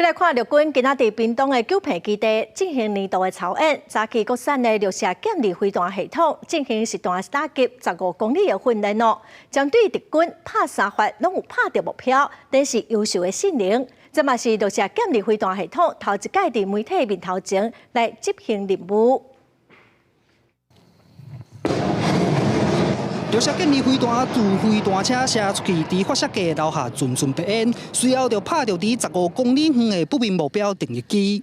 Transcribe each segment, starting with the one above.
來看陸軍今仔佇屏東的九坪基地進行年度的操演，早起國產的綠色劍二飛彈系統進行實彈打擊15公里的訓練哦。針對敵軍拍三發攏有拍著目標，展示優秀的性能。這嘛是綠色劍二飛彈系統頭一擺佇媒體面頭前來執行任務。綠色劍二飛彈自飛彈車射出去，佇發射架留下陣陣白煙，隨後就拍著佇15公里遠的不明目標定翼機。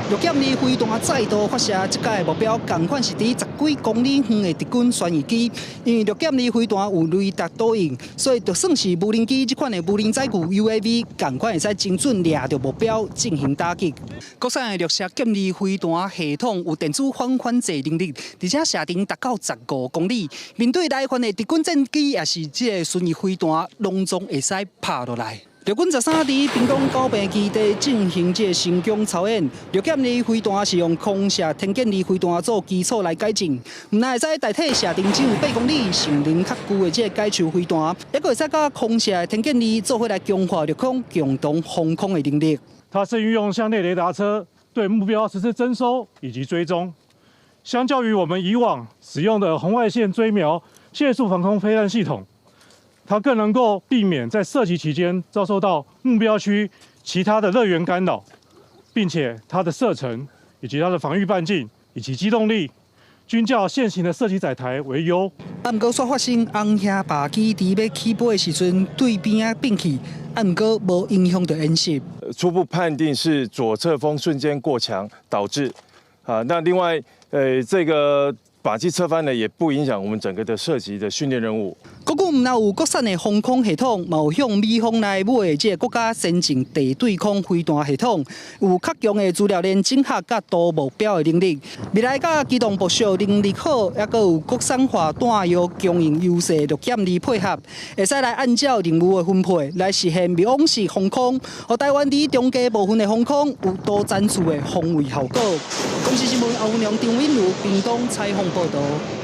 綠劍二飛彈再度發射，這擺目標仝款是佇10幾公里遠的敵軍旋翼機。因為綠劍二飛彈有雷達導引，所以就算是無人機這款的無人載具 UAV，仝款會使精準掠著目標進行打擊。國產的綠色劍二飛彈系統有電子反反制能力，而且射程達到15公里。面對來犯的敵軍戰機，抑是這个巡弋飛彈，攏總會使拍落來。陸軍13佇屏東九坪基地進行這个神功操演，綠劍二飛彈是用空射天劍二飛彈做基礎來改進，毋但會使代替射程只有8公里、性能較舊的這个改樹飛彈，猶閣會使佮空射的天劍二做伙來強化陸空共同防空的能力。它是運用相內雷達車對目標實施偵搜以及追蹤，相較於我們以往使用的紅外線追瞄限速防空飛彈系統，它更能夠避免在射擊期間遭受到目標區其他的熱源干擾，並且它的射程以及它的防禦半徑以及機動力均較現行的射擊載台為優。啊，毋過煞發生紅額靶機佇欲起飛的時陣對邊仔變去，啊，毋過無影響著演習。初步判定是左側風瞬間過強導致。啊，那另外，這個靶機側翻呢，也不影響我們整個的射擊的訓練任務。國軍毋但有國產的防空系統，嘛有向美方來買的這个國家先進地對空飛彈系統，有較強的資料鏈整合佮多目標的能力。未來佮機動部署能力好，猶閣有國產化彈藥供應優勢，綠劍二配合，會使來按照任務的分配來實現密網式防空，予台灣佇中低部分的防空有多層次的防衛效果。公視新聞歐良、張允如屏東採訪報導。